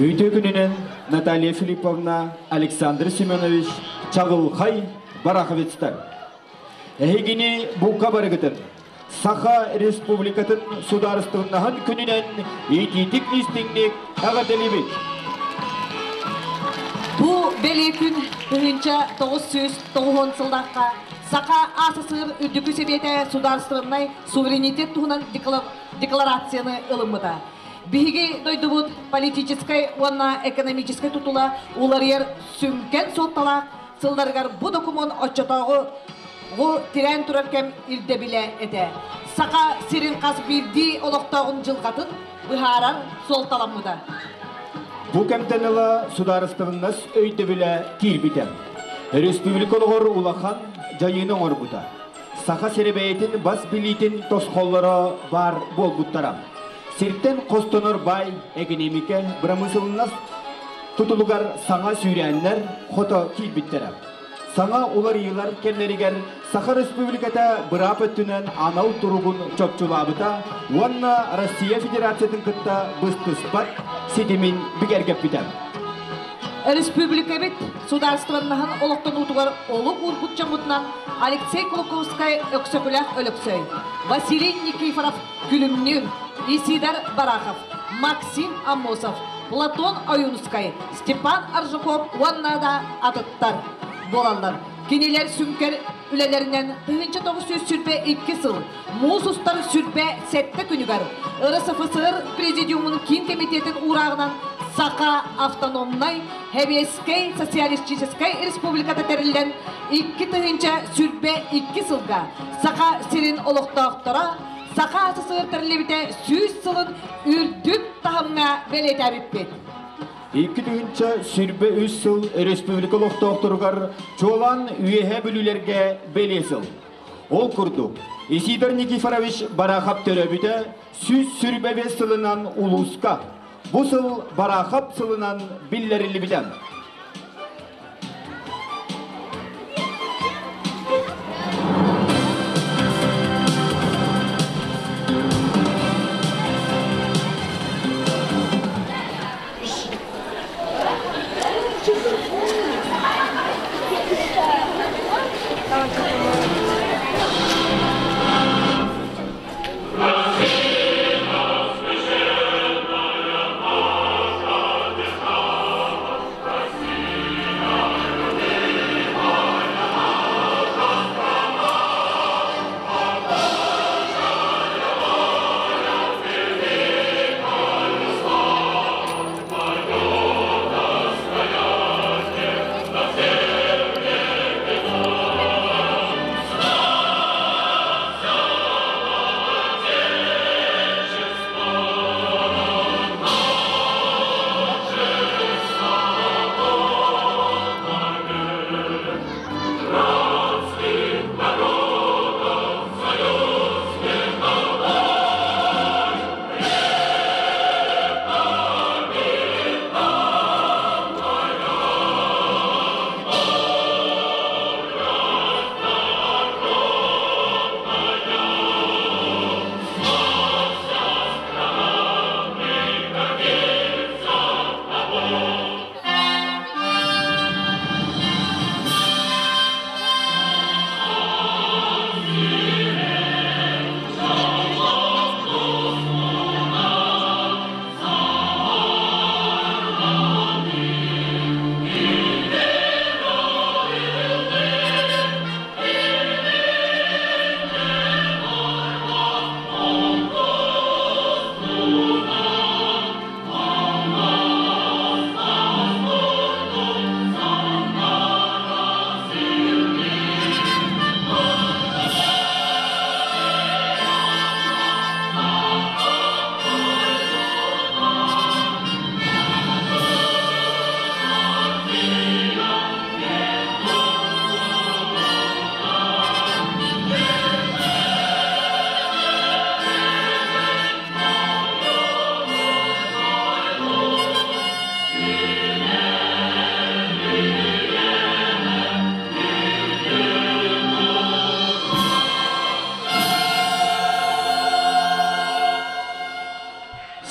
Үтүө күнүнэн Наталья Филипповна, Александр Семенович, Чаҕылхай Бараховецтар. Эһигини бука барыгытын Саха Республикатын судаарыстыбаннаһын күнүнэн итиитик истиҥник эҕэрдэлиибит! Бу бэлиэ күн 1990 сыллаахха Саха АССР Үрдүкү Сэбиэтэ судаарыстыбаннай суверенитет туһунан декларацияны ылыммыта. Биһиги дойдубут политическай уонна экономическай тутула уларыйар сүҥкэн суолталаах сылларыгар бу докумуон оччотооҕу тирээн турар кэм ирдэбилэ этэ. Саха сирин хас биирдии олохтооҕун дьылҕатын быһаарар суолталаммыта. Бу кэмтэн ыла судаарыстыбаннас өйдөбүлэ киирбитэ. Республика олоҕор улахан дьайыыны оҥорбута. Саха сирэ бэйэтин бас билиитин тосхоллоро баар буолбуттара. Сиртэн хостонор баай экэниэмикэ бырамыысылыннас тутулугар саҥа сүүрээннэр хото киирбиттэрэ. Саҥа уларыйыылар кэмнэригэр Саха Республиката быраап өттүнэн анал туругун чопчулаабыта уонна Россия Федерациятын кытта быстыспат ситимин бигэргэппитэ. Республикабыт судаарыстыбаннаһын олохтонуутугар олук уурбут дьоммутунан Алексей Кулаковскай Өксөкүлээх Өлөксөй, Василий Никифоров Күлүмнүүр, Исидор Барахов, Максим Аммосов, Платон Ойуунускай, Степан Аржаков уонна да атыттар буолаллар. Кинилэр сүҥкэр үлэлэринэн 1922 сыл муус устар сүрбэ сэттэ күнүгэр РСФСР Президиумун киин кэмитиэтин уурааҕынан Саха автономнай Сэбиэскэй Социалистическай Республиката тэриллэн 2022 сылга Саха сирин олохтоохторо Саха СССР тэриллибитэ 100 сылын үрдүк таһымҥа бэлиэтээбиппит. 2023 сыл республика олохтоохторугар чуолаан Үөһээ Бүлүүлэргэ бэлиэ сыл. Ол курдук, Исидор Никифорович Барахов төрөөбүтэ 125 сылынан улууска, бу сыл Барахов сылынан биллэриллибитэ.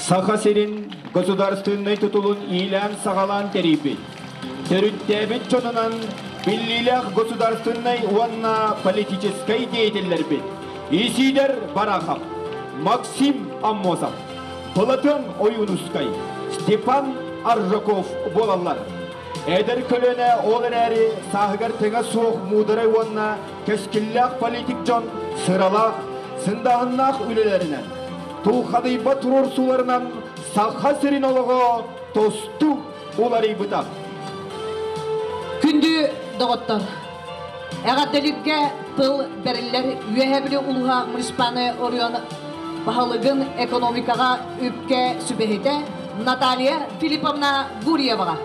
Саха сирин государственнай тутулун иилээн-саҕалаан тэрийбит, төрүттээбит дьонунан биллиилээх государственнай уонна политическай деятеллэрбит Исидор Барахов, Максим Аммосов, Платон Ойуунускай, Степан Аржаков буолаллар. Эдэр көлүөнэ ол эрээри сааһыгар тэҥэ суох муударай уонна кэскиллээх политик дьон сыралаах, сындааһыннаах үлэлэринэн, тулхадыйбат туруорсууларынан Саха сирин олоҕо тосту уларыйбыта. Күндү доҕоттор, эҕэрдэлиргэ тыл бэриллэр Үөһээ Бүлүү улууһа муниципальнай оройуон баһылыгын экономикаҕа үпкэ сүбэһитэ Наталья Филипповна Гурьеваҕа.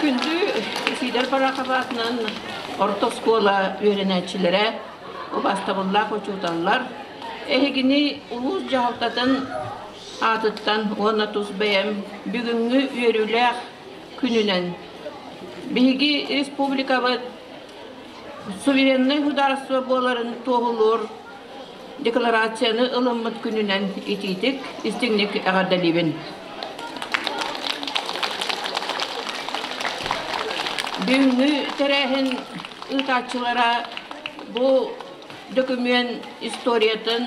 Күндү Сидор Барахов аатынан орто оскуола үөрэнээччилэрэ, убаастабыллаах учууталлар, эһигини улуус дьаһалтатын аатыттан уонна тус бэйэм бүгүҥҥү үөрүүлээх күнүнэн биһиги республикабыт сувереннай судаарыстыба буоларын туоһулуур декларацияны ылыммыт күнүнэн итиитик, истиҥник эҕэрдэлиибин. Бүгүҥҥү тэрээһин ыытааччылара бу дөкүмүөн историятын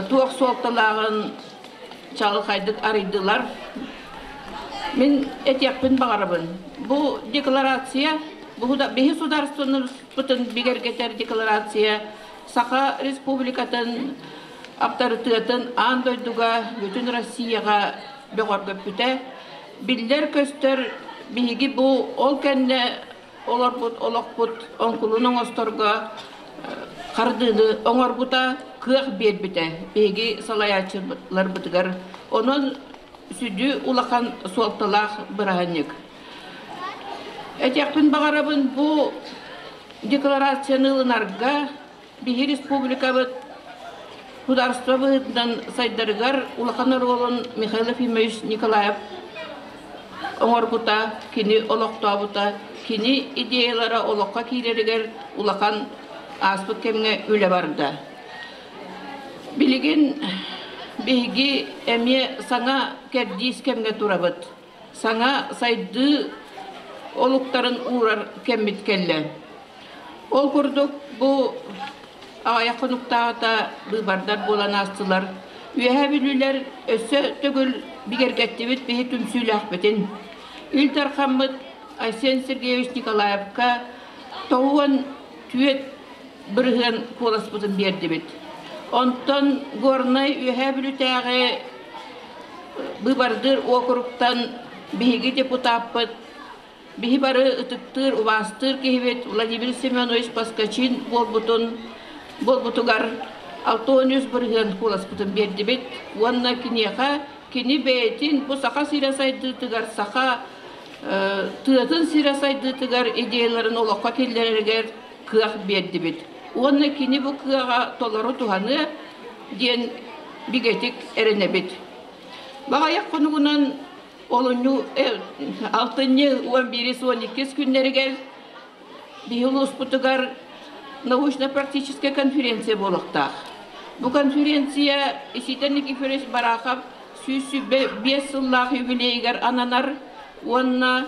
туох суолталааҕын чаҕылхайдык арыйдылар. Мин этиэхпин баҕарабын. Бу декларация биһи судаарыстыбаннабытын бигэргэтэр декларация Саха Республикатын аптарытыатын аан дойдуга, бүтүн Россияҕа бөҕөргөппүтэ. Биллэр-көстөр биһиги бу ол кэннэ олорбут олохпут оҥкулун оҥосторго хардыыны оҥорбута, кыах биэрбитэ биһиги салайааччыларбытыгар. Онон сүдү улахан суолталаах бырааһынньык. Этиэхпин баҕарабын, бу декларацияны ылынарга биһи республикабыт судаарыстыба быһыытынан сайдарыгар улахан оруолун Михаил Ефимович Николаев оҥорбута, кини олохтообута, кини идеялара олоххо киирэригэр улахан ааспыт кэмҥэ үлэ барда. Билигин биһиги эмиэ саҥа кэрдиис кэмҥэ турабыт. Саҥа сайдыы олуктарын уурар кэммит кэллэ. Ол курдук бу аҕыйах хонуктааҕыта быыбардар буолан аастылар. Үөһээ Бүлүүлэр өссө төгүл бигэргэттибит биһи түмсүүлээхпитин. Ил Дархаммыт Айсен Сергеевич Николаевка 94% куоласпытын биэрдибит. Онтон Горнай Үөһээ Бүлүүтээҕи быыбардыыр уокуруктан биһиги депутаппыт Биһи бары ытыктыыр, убаастыыр киһибит Владимир Семенович Поскачин буолбутун буолбутугар 63% куоласпытын биэрдибит уонна киниэхэ кини бэйэтин бу Саха сирэ сайдыытыгар, саха тыатын сирэ сайдыытыгар идеяларын олоххо киллэрэригэр кыах биэрдибит. Уонна кини бу кыаҕа толору туһаныа диэн бигэтик эрэнэбит. Баҕайах хонугунан Олунньу, алтынньы 11-12 күннэригэр биһи улууспутугар научно-практическая конференция буолуохтаах. Бу конференция Исидор Никифорович Барахов 105 сыллаах юбилейыгар ананар уонна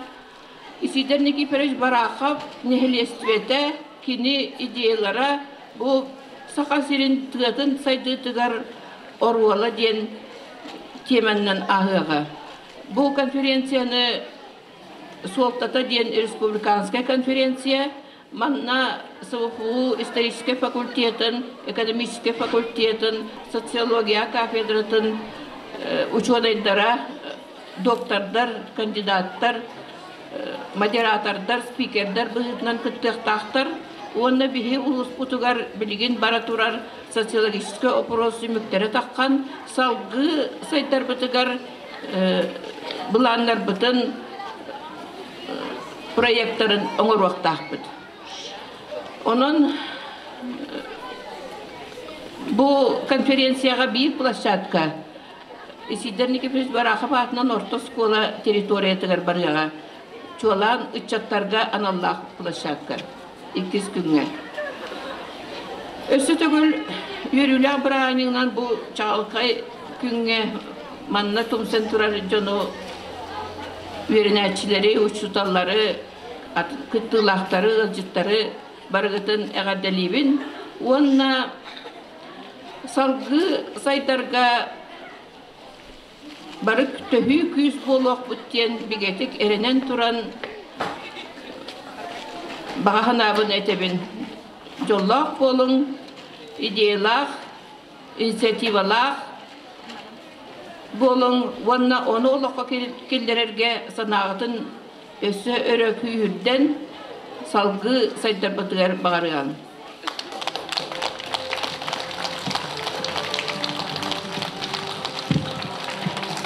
Исидор Никифорович Барахов нэһилиэстибэтэ, кини идеялара бу Саха сирин тыатын сайдыытыгар оруола диэн тиэмэннэн ааһыаҕа. Бу конференцияны суолтата диэн республиканскай конференция манна СВФУ историческай факультетын, экономическай факультетын, социология кафедратын учуонайдара, доктордар, кандидаттар, модератордар, спикердэр быһыытынан кыттыахтаахтар уонна биһи улууспутугар билигин бара турар социологическай опрос түмүктэрэ таххан салгыы сайдарбытыгар былааннарбытын проектарын оҥоруохтаахпыт. Онон бу конференцияҕа биир площадка Исидор Никифорович Барахов аатынан орто оскуола территориятыгар барыаҕа. Чуолаан ыччаттарга аналлаах площадка. Иккис күҥҥэ. Өссө төгүл үөрүүлээх бырааһынньыгынан бу чаҕылхай күҥҥэ манна тумсан турар дьону үөрэнээччилэри, учууталлары, кыттыылаахтары, ыалдьыттары барыгытын эҕэрдэлиибин уонна салгыы сайдарга бары төһүү күүс буолуохпут диэн бигэтик эрэнэн туран баҕа санаабын этэбин. Дьоллоох буолуҥ, идеялаах, инициативалаах буолуҥ уонна ону олоххо киллэрэргэ санааҕытын өссө өрө күүһүрдэн салгыы сайдарбытыгар баҕарыаҥ.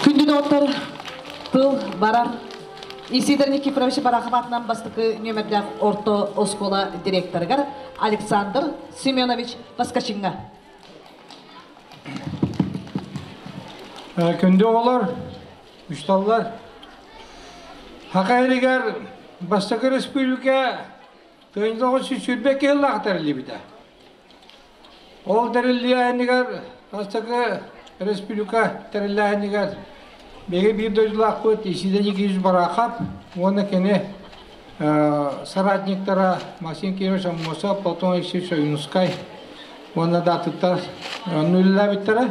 Күндү доҕоттор, тыл барар. Исидор Никифорович Барахов атынан бастакы нүөмэрдээх орто оскуола директорыгар Александр Семенович Поскачиҥҥа. Күндү оҕолор, учууталлар, Саха сиригэр бастакы республика 1922 сыллаах тэриллибитэ. Ол тэриллиэһинигэр бастакы республика тэриллээһинигэр биһиги биир дойдулаахпыт Исидор Никитич Барахов уонна кини соратниктара Максим Кирович Аммосов, Платон Алексеевич Ойуунускай уонна да атыттар үлэлээбиттэрэ.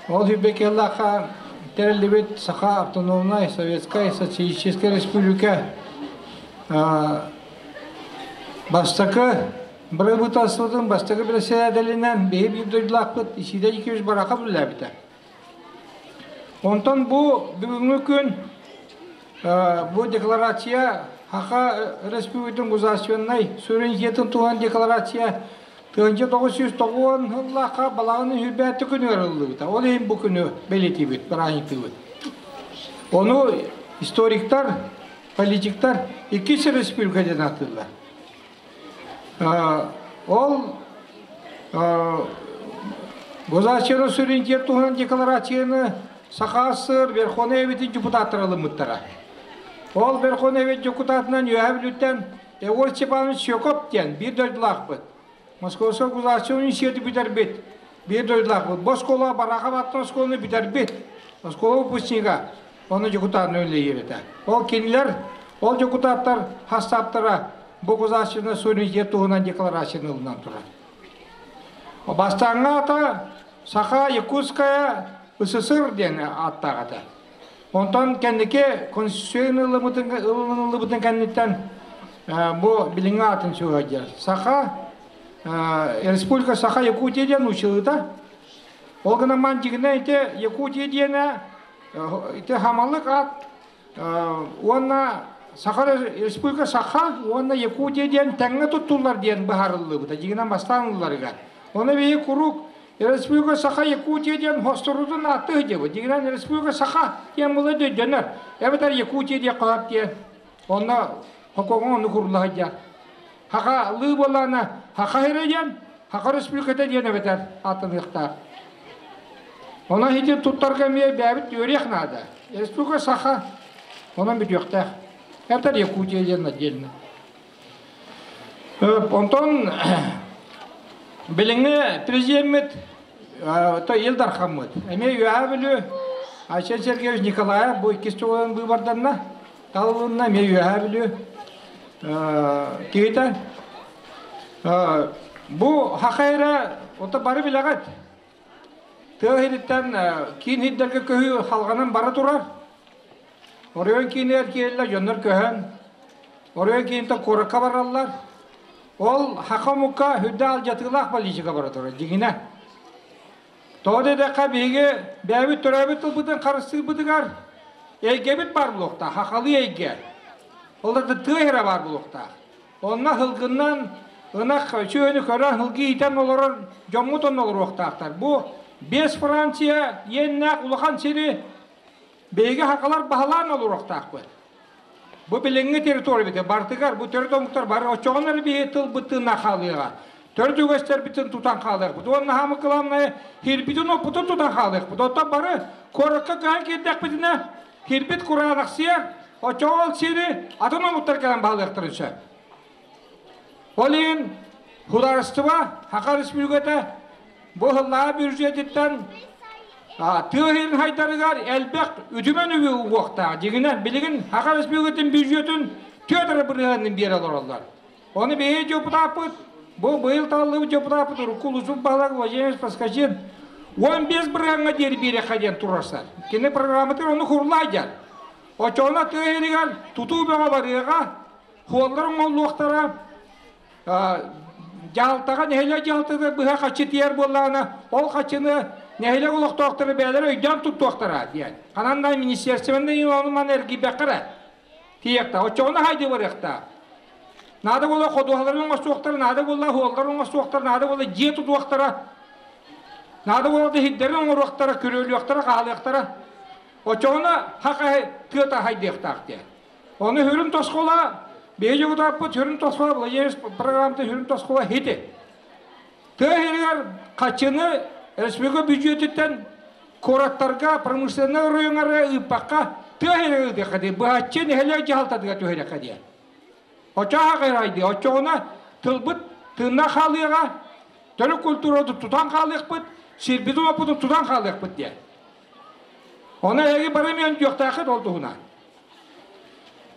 Ол Сүүрбэкиэллээххэ тэриллибит Саха автономнай Советскай Социалистическай Республика бастакы бырабыыталыстыбатын бастакы бэрэссэдээтэлинэн биһи биир дойдулаахпыт Исидор Никитич Барахов үлэлээбитэ. Онтон бу бүгүҥҥү күн бу декларация Саха Республикатын государственнай суверенитетын туһунан декларация 1990 сыллаахха балаҕан үһүрбээтти күнүгэр ылыллыбыта. Ол иһин бу күнү бэлиэтиибит, бырааһынньыктыыбыт. Ону историктар, политиктар иккис республика диэн ааттыыллар. Ол Государственный суверенитет туһунан декларацияны Саха СССР Верховнай Советын депутаттара ылыммыттара. Ол Верховнай Совет депутатынан Үөһээ Бүлүүттэн Егор Степанович Щекоп диэн биир дойдулаахпыт. Московскай государственный университеты бүтэрбит биир дойдулаахпыт. Бу оскуола Барахов аттан оскуоланы бүтэрбит. Оскуола выпускнига. Ону дьокутаатынан үлэлиир этэ. Ол кинилэр, ол дьокутааттар хастааптара бу государственный суверенитет туһунан декларацияны ылынан турар. Бастааҥҥы аата Саха Якутская СССР диэн ааттаах этэ. Онтон кэнники Конституцияны ылыныллыбытын кэнниттэн бу билиҥҥи аатын сүһүрдэр. Саха Республика Саха Якутия диэн училыта. Ол гынан ман дьигинэ ити Якутия диэнэ ити хамалык аат уонна Саха Республика Саха уонна Якутия диэн тэҥҥэ туттуллар диэн быһаарыллыбыта дьигинэн бастаан ылларыгар. Ону биһи куруук Республика Саха Якутия диэн хосторутун ааттыы сылдьабыт. Дьигинэн Республика Саха диэн була өйдөнөр. Эбэтэр Якутия диэн хаһат диэн. Онно хокоҥо ону курулла сылдьар. Хаха лыы буоллаҕына Хаха сирэ диэн, Хаха Республиката диэн эбэтэр ааттаныахтаах. Онон ити туттарга эмиэ бэйэбит үөрүөх наада. Республика Саха онон бүтүөхтээх. Эбэтэр Якутия диэн отдельно. Онтон билиҥҥи президеммит Ил Дархаммыт эмиэ Үөһээ Бүлүү Айсен Сергеевич Николаев бу иккис чуолан быыбарданна. Талылынна эмиэ Үөһээ Бүлүү киһитэ. Бу хаха эрэ ото бары билэҕит. Тыа сириттэн киин сирдэргэ көһүү халҕанан бара турар. Оройуон киинигэр киирэллэр, дьоннор көһөн, оройуон киинтэн куоракка бараллар. Ол саха омукка үрдэ алдьатыылаах политика бара турар, дьиҥинэ. Тоҕо диэтэххэ, биһиги бэйэбит төрөөбүт тылбытын харыстыырбытыгар эйгэбит баар буолуохтаах, сахалыы эйгэ. Ол да тыа сирэ баар буолуохтаах. Онно сылгыннан ынах сүөһүнү көрөн, сылгы иитэн олорор дьоммут онно олоруохтаахтар. Бу без Франция иэннээх улахан сири биһиги сахалар баһылаан олоруохтаахпыт. Бу билиҥҥи территория барытыгар бу төрүт омуктар бары оччоҕуна эрэ биһиги тылбыт тыынна хаалыаҕа. Төрүт үгэстэрбитин тутан хаалыахпыт. Уонна хаамы кылааннайы хирбитин оппутун тутан хаалыахпыт. Оттон бары куоракка көһөн киирдэхпитинэ хирбит кураанахсыйар, оччоҕо ол сири атын омуктар кэлэн баһылыахтарын сөп. Ол иһин Судаарыстыба Саха Республиката бу сыллааҕы бюджетиттан тыа сирин хайдарыгар элбэх үтүмэн үбү угуохтаах. Дьиҥинэн, билигин Саха Республикатын бюджетын түөрт эрэ бырыһыанын биэрэ олороллор. Ону биһиги депутаппыт, бу быйыл талыллыбыт депутаппыт урукку улуусун баһылыга Владимир Поскачин 15 бырыһыаҥҥа диэри биэриэххэ диэн туруорсар. Кини программатыгар ону хурлаайдьар. Оччоҕуна тыа сиригэр тутуу бөҕө барыаҕа, хуоллар оҥоһуллуохтара, дьаһалтаҕа нэһилиэк дьаһалтата быһа хаччы тиийэр буоллаҕына, ол хаччыны нэһилиэк олохтоохторо бэйэлэрэ өйдөөн туттуохтара диэн. Ханан да министерственнай ону маны эргийбэххэ эрэ тиийиэхтээх. Оччоҕуна хайдыы барыахтаах. Наада буолла ходуһаларын оҥостуохтара, наада буолла уолларын оҥостуохтара, наада буолла дьиэ тутуохтара, наада буолла иһирдэрин оҥоруохтара, күрүөлүөхтэрэ, хаалыахтара. Оччоҕуна хахаһы тыата хайдыахтаах диэн. Ону хүрүн тосхола, биһиги дьокутааппыт хүрүн тосхола, Владимир программата хүрүн тосхола хити. Тыа сиригэр хаччыны республика бюджетиттэн куораттарга, промышленнай оройуоннарга ыыппакка, тыа сиригэр ыытыахха диэн, быһаччы нэһилиэк дьаһалтатыгар түһэриэххэ диэн. Оччоҕо хайрайдыы, оччоҕуна тылбыт тыыннаах хаалыаҕа, төрүт культурабытын тутан хаалыахпыт, сирбитин-уоппутун тутан хаалыахпыт диэн. Ону эһиги бары эмиэ өйдүөхтээххит ол туһунан.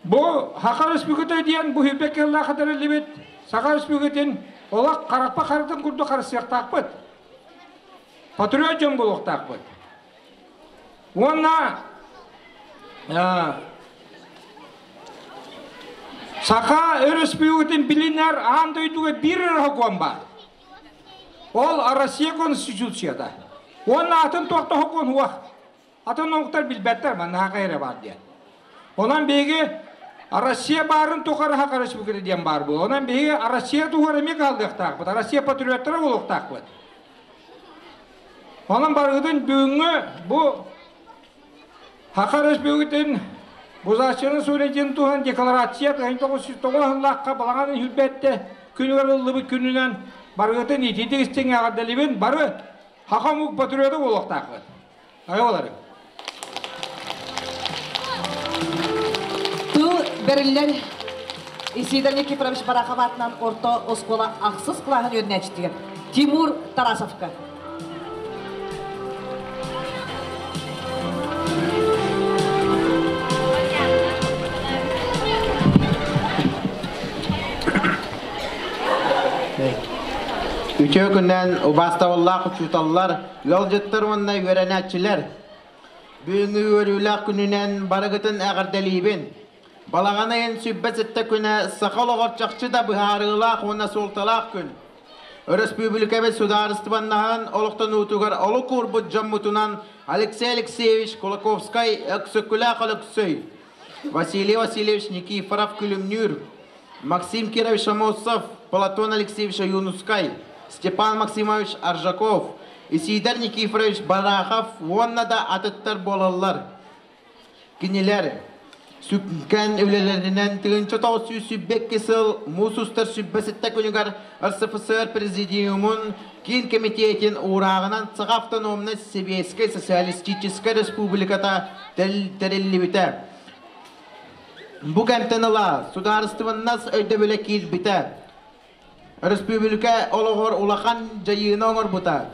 Бу Саха Республиката диэн бу сүүрбэ кыыллаах тэриллибит Саха Республикатын олох хараппа харытын курдук харыстыахтаахпыт. Патриот дьон буолуохтаахпыт. Уонна Саха Өрөспүүбүлүкэтин билинэр аан дойдуга биир эрэ сокуон баар. Ол Россия Конституцията. Уонна атын туох да сокуон суох. Атын омуктар билбэттэр, маннаха эрэ баар диэн. Онон биһиги Россия баарын тухары Саха Республиката диэн баар буолуо. Онон биһиги Россия туһугар эмиэ кыһаллыахтаахпыт, Россия патриоттара буолуохтаахпыт. Онон барыгытын бүгүҥҥү бу Саха Республикатын Бузаччыны суверенитетин туһунан декларация 1909 сыллаахха балаҕан үһүрбэттэ күнүгэр ыллыбыт күнүнэн барыгытын итиитик истиҥ эҕэрдэлибин бары саха омук патриота буолуохтаахпыт. Айылары. Тыл бэриллэр Исидор Никифорович Барахов аатынан орто оскуола ахсыс кылааһын үөрэнээччитигэр Тимур Тарасовка. Үтүө күннэн убаастабыллаах учууталлар, Ыалдьыттар уонна үөрэнээччилэр, бүгүҥҥү үөрүүлээх күнүнэн барыгытын эҕэрдэлиибин. Балаҕан ыйын сүппэ ситтэ күнэ саха олоҕор чахчы да быһаарыылаах уонна суолталаах күн. Өрөспүүбүлүкэбит судаарыстыбаннаһын олохтонуутугар олук уурбут дьоммутунан Алексей Алексеевич Кулаковскай Өксөкүлээх Өлөксөй, Василий Васильевич Никифоров-Күлүмнүүр, Максим Кирович Амосов, Платон Алексеевич Ойуунускай, Степан Максимович Аржаков, Исидор Никифорович Барахов уонна да атыттар буолаллар. Кинилэр сүҥкэн үлэлэринэн 1922 сыл муус устар 27 күнүгэр РСФСР Президиумун Киин Кэмитиэтин уурааҕынан Саха Автономнай Сэбиэскэй Социалистическай Республиката тэриллибитэ. Бу кэмтэн ыла судаарыстыбаннас өйдөбүлэ киирбитэ. Өрөспүүбүлүкэ олоҕор улахан дьайыыны оҥорбута.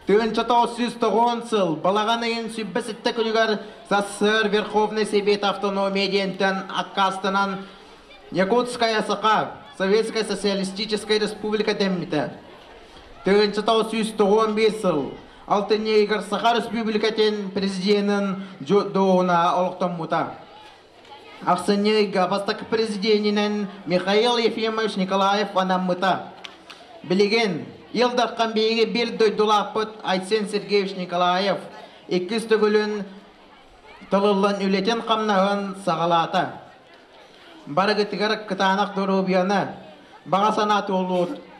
1990 сыл балаҕан ыйын 27 күнүгэр СССР Верховный Совет Автономия диэнтэн аккаастанан Якутская Саха Советская Социалистическая Республика дэммитэ. 1995 сыл алтынньы ыйыгар Саха Республикатын президенин дуоһунаһа олохтоммута. Ахсынньы ыйга бастакы президенинэн Михаил Ефимович Николаев анаммыта. Билигин Ил Дархан биһиги биир дойдулаахпыт Айсен Сергеевич Николаев иккис төгүлүн талыллан үлэтин-хамнаһын саҕалаата. Барыгытыгар кытаанах доруобуйаны, баҕа санаа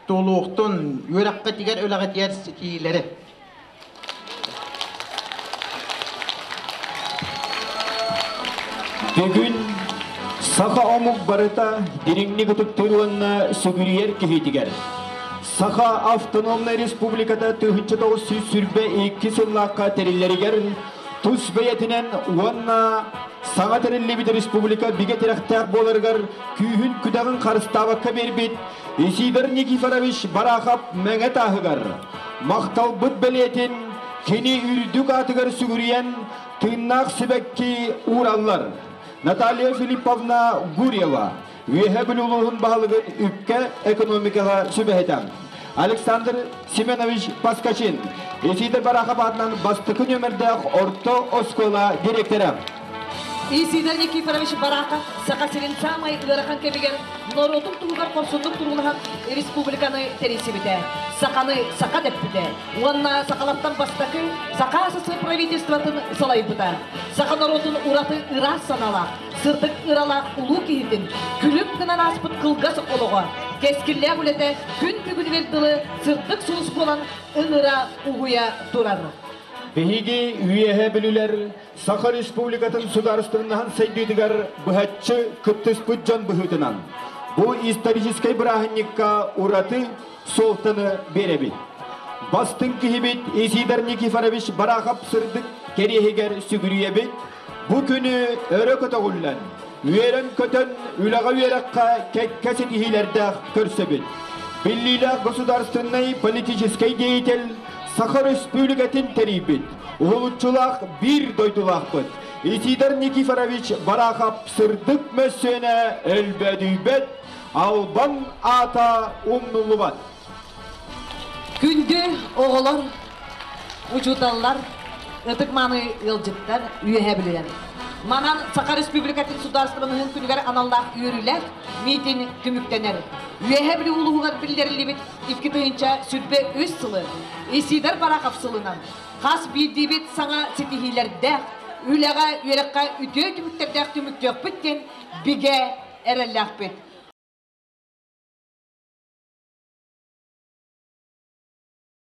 туолуохтун, үөрэххитигэр үлэҕитигэр ситиилэри. Бүгүн саха омук барыта дириҥник ытыктыыр уонна сүгүрүйэр киһитигэр Саха Автономнай Республиката 1922 сыллаахха тэриллэригэр тус бэйэтинэн уонна Саҥа тэриллибит республика бигэ тирэхтээх буоларыгар күүһүн күдэҕин харыстаабакка биэрбит Исидор Никифорович Барахов мэҥэ тааһыгар махталбыт бэлиэтин кини үрдүк аатыгар сүгүрүйэн тыыннаах сибэкки уураллар. Наталья Филипповна Гурьева, Үөһээ Бүлүү улууһун баһылыгын үпкэ, экономикаҕа сүбэһитэ. Александр Семенович Паскачин, Исидор Барахов аатынан бастакы нүөмэрдээх орто оскуола директора. Исидор Никифорович Барахов Саха сирин саамай ыарахан кэмигэр норуотун туһугар хорсуннук туруулаһан республиканы тэрийсибитэ, саханы саха дэппитэ уонна сахалартан бастакы Саха СССР правительствотын салайбыта. Саха норуотун ураты ыраас санаалаах, сырдык ыралаах улуу киһитин күлүм гынан ааспыт кылгас олоҕо, кэскиллээх үлэтэ күн бүгүнүгэр дылы сырдык сулус буолан ыҥыра угуйа турар. Биһиги Үөһээ Бүлүүлэр Саха Республикатын судаарыстыбаннаһын сайдыытыгар быһаччы кыттыспыт дьон быһыытынан бу историческай бырааһынньыкка ураты суолтаны биэрэбит. Бастыҥ киһибит Исидор Никифорович Барахов сырдык кэриэһигэр сүгүрүйэбит. Бу күнү өрө көтөҕүллэн, үөрэн-көтөн үлэҕэ-үөрэххэ кэккэ ситиһиилэрдээх көрсөбүт. Биллиилээх государственнай политическай деятель Саха Өрөспүүбүлүкэтин тэрийбит, уһулуччулаах биир дойдулаахпыт Исидор Никифорович Барахов сырдык мөссүөнэ өлбөөдүйбэт, албан аата умнуллубат. Күндү оҕолор, учууталлар, ытык-мааны ыалдьыттар, үөһэ бүлүлэр. Манан Саха Республикатын судаарыстыбаннаһын күнүгэр аналлаах үөрүүлээх миитин түмүктэнэр. Үөһэ Бүлүү улууһугар биллэриллибит 2023 сылы Исидор Барахов сылынан хас биирдиибит саҥа ситиһиилэрдээх, үлэҕэ, үөрэххэ үтүө түмүктэрдээх түмүктүөхпүт диэн бигэ эрэллээхпит.